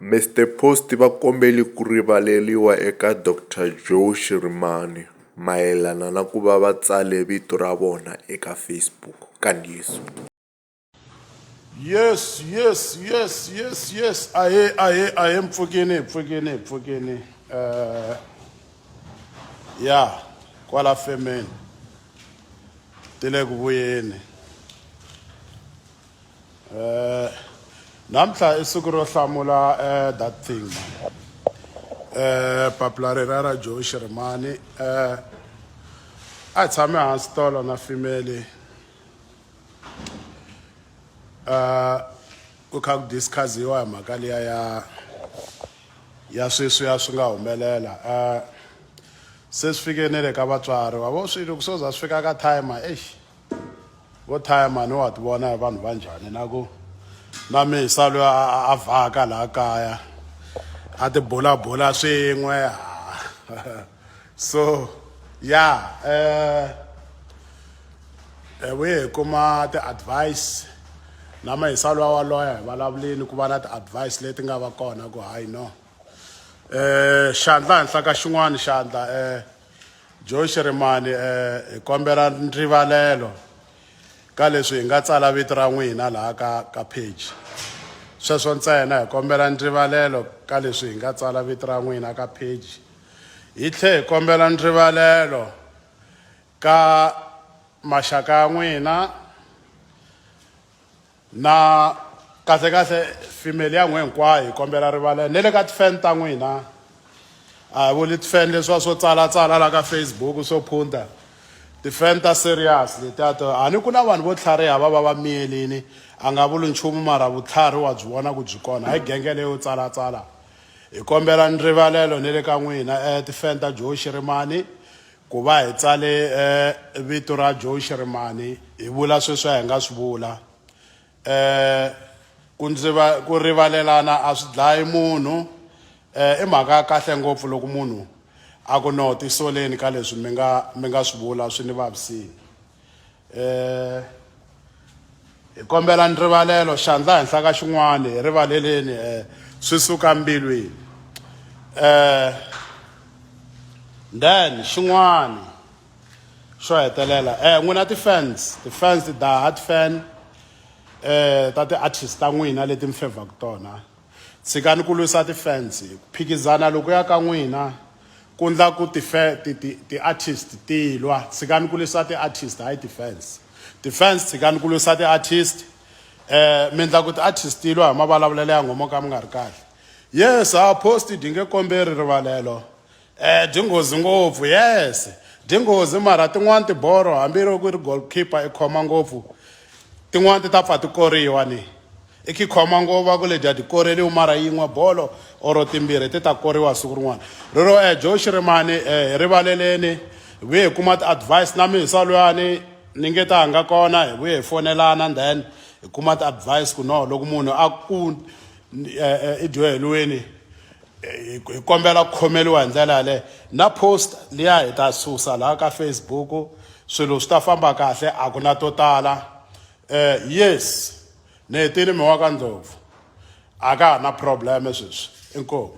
Mr Post va kombele ku rivaleriwa eka Dr Joe Shirimani mayelana na ku va va tsale vito ra vona eka Facebook nkandziyiso. Yes, yes, yes, yes, yes. Ahe, ahe, ahe mpfukini, hi pfukini, hi pfukini. Eh ya, kwala femeni. Ti le ku vuyeni. Eh namuntlha i siku ro hlamula eh that thing man. Eh papila rera ra Joe Shirimani eh a hi tshame hansi tolo na female ku kha ku discussiwa hi mhaka liya ya ya sweswiya swi nga humelela se swi fike ne le ka vatswari wa vo swilo ku so za swi fika ka timer eish vo timer ni wa ti vona hi vanhu va njhani na ku na misa loyi a vhaka laha kaya a ti bulabula swin'we so ya eh Hi vuye hi kuma ti-advice na Mahisa luya wa loya hi vulavuleni ku va na ti-advice leti nga va kona ku hayi no xandla henhla ka xin'wana xandla Joe Shirimani hi kombela nrivalelo ka leswi hi nga tsala vito ra n'wina laha ka ka page sweswo ntsena hi kombela nrivalelo ka leswi hi nga tsala vito ra n'wina ka page hi tlhe hi kombela nrivalelo Ka maxaka ya n'wina na kahle-kahle female ya n'we hinkwayo hi kombela rivalelo ne le ka ti-fan ta n'wina a hi vuli ti-fan leswiwa swo tsalatsala la ka Facebook swo phunta ti-fan ta serious letiya to a ni ku na vanhu vo tlhariha va va va miyelini a nga vuli nchumu mara vutlhari wa byi vona ku byi kona hayi genge leyo tsalatsala hi kombela nrivalelo ne le ka n'wina ti-fan ta Joe Shirimani Ku va hi tsale vito ra Joe Shirimani hi vula sweswi a hi nga swi vula. Ku ndzi va ku rivalelana a swi dlayi munhu i mhaka ya kahle ngopfu loko munhu a ku no tisoleni ka leswi mi nga mi nga swi vula swi ni vavisini. Hi kombela nrivalelo xandla henhla ka xin'wana hi rivaleleni swi suka mbilwini. Then xin'wana xo hetelela n'wina ti-fans ti-fans ti-die hard fan ta ti-artist ta n'wina leti mi fevhaku tona tshikani ku lwisa ti-fans ku phikizana lokuya ka n'wina ku ndla ku ti-artist ti lwa tshikani ku lwisa ti-artist hayi ti-fans ti-fans tshikani ku lwisa ti-artist mi ndla ku ti-artist ti lwa hi mavulavulelo ya nghomo ka mi nga ri kahle yes a post dyi nge komberi rivalelo dyi nghozi ngopfu yes dyi nghozi mara tin'wani tiboro hambi loko ku ri goalkeeper i khoma ngopfu tin'wani ti ta pfa ti koriwa ni i khi khoma ngopfu va ku ledya ti koreliwi mara yin'we bolo oro timbirhi ti ta koriwa siku rin'wana rero Joe Shirimani hi rivaleleni hi vuye hi kuma ti-advice na mihisa luyani ni nge ta nga kona hi vuye hi fonelana then hi kuma ti-advice ku no loko munhu a ku i dyoheliweni hi kombela ku khomeriwa hi ndlela yaleyo na post liya hi ta susa laha ka Facebook swilo swi ta famba kahle a ku na to tala yes ni hetile mi wa ka Ndlopfu a ka ha na problem sweswi inkomu.